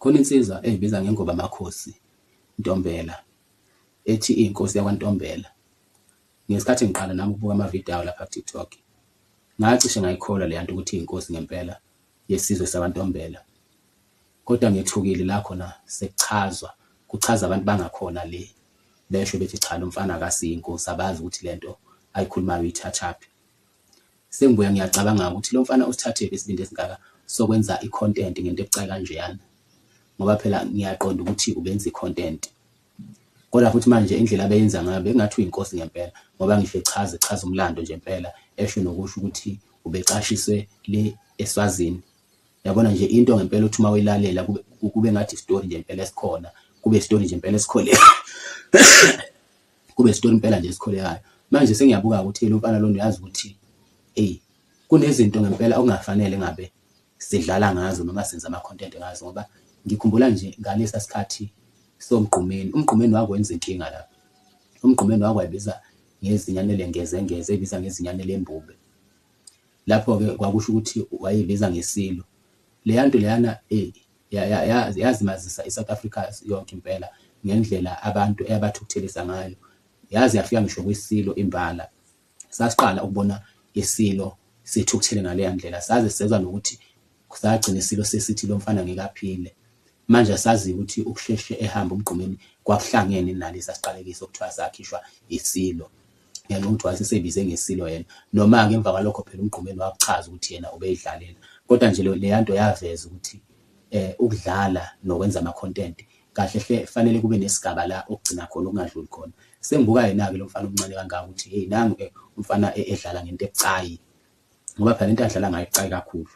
Khona insizwa ezibiza ngengoba Makhosi Ntombela ethi iyinkosi yakwaNtombela. Ngesikhathi ngiqala nami ukubuka amavidiyo ayo lapha ku-TikTok, ngacishe ngayikholwa leya nto ukuthi iyinkosi ngempela yesizwe sakwaNtombela. Kodwa ngethukile la khona sekuchazwa, kuchaza abantu bangakhona le, besho bethi cha lo mfana akasiyo inkosi, abazi ukuthi le nto ayikhulumayo uyithathaphi. Sengibuya ngiyacabanga ukuthi lo mfana usithathephi isibindi esingaka sokwenza i-content ngento ebucayi kanjeyana, ngoba phela ngiyaqonda ukuthi ubenza i-content. Kodwa futhi manje indlela abeyenza ngayo bekungathi uyinkosi ngempela ngoba ngisho echaza echaza umlando nje impela esho nokusho ukuthi ubecashiswe le eSwazini. Yabona nje into ngempela uthi uma uyilalela kube kube ngathi isitori nje impela esikhona, kube isitori nje impela esikholekayo. Kube isitori impela nje esikholekayo. Manje sengiyabuka ukuthi lo mfana lona uyazi ukuthi eyi kunezinto ngempela okungafanele ngabe sidlala ngazo noma senza ama-content ngazo ngoba ngikhumbula nje ngalesa sikhathi soMgqumeni, uMgqumeni wakwenza inkinga lapha. UMgqumeni wakwayibiza ngezinyane lengezengeze, eyibiza ngezinyane lembube. Lapho-ke kwakusho ukuthi wayeyibiza ngesilo. Leya nto leyana eyi yazimazisa i-South Africa yonke impela ngendlela abantu eyabathukuthelisa ngayo. Yaze yafika ngisho kwisilo imbala. Sasiqala ukubona isilo sithukuthele ngaleya ndlela, saze sezwa nokuthi sagcina isilo sesithi lo mfana ngeke aphile. Manje asazi ukuthi ukusheshe ehambe uMgqumeni kwakuhlangene nalesa siqalekiso okuthiwa sakhishwa isilo. Ngenxa yokuthi wayesesebize ngesilo yena. Noma-ke emva kwalokho phela uMgqumeni wakuchaza ukuthi yena ubeyidlalela. Kodwa nje leya nto yaveza ukuthi ukudlala nokwenza ama-content kahle hle fanele kube nesigaba la okugcina khona okungadluli khona. Sengibuka yena-ke lo mfana omncane kangaka ukuthi hey nangu umfana edlala ngento ebucayi ngoba phela into adlala ngayo ibucayi kakhulu.